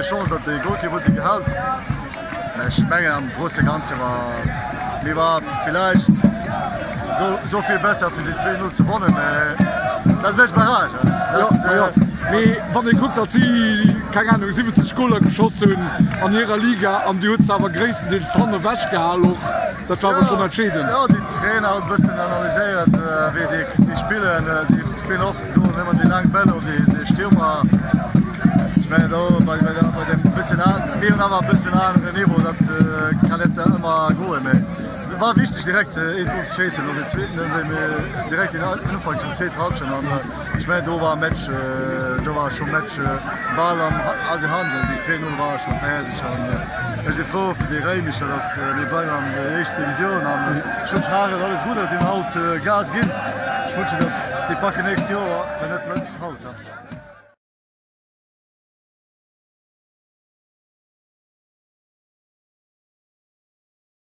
Chance, datt de Golkipp huet se gehal. Mä ech mengen am grousse Ganze war mir war villäicht sou sou vill besser fir déi 2-0 ze wannen, mä dat ass Match Barrage. Dat ja, ja. Mee wann ee kuckt, datt si keng Ahnung 70 Goler geschoss hunn an hirer Liga an Dir hutt se awer gréisstendeels hanne wech gehal och, dat war awer schonn entscheedend. Jo, déi Trainer hunn e bëssen analyséiert wéi déi déi spillen. Si spillen oft esou ëmmer déi laang Bäll op déi déi Stürmer. Ech mengen do bei bei bei dem bëssen an mir hunn awer e bëssen aneren Niveau, dat kann net ëmmer goen, mee et war wichteg direkt een Goal ze schéissen no der zweeten no dem direkt den Ufank vum zweeten Halschent an ech mengen do war Match do war scho Match bal am eise Hand, déi 2-0 war scho fäerdeg an ech si frou fir déi Réimecher, datt mir bleiwen an der éischter Divisioun an ech wënschen Harel alles Guddes, déi hunn haut Gas ginn, ech wënschen datt déi packen nächst Joer, wenn net haut.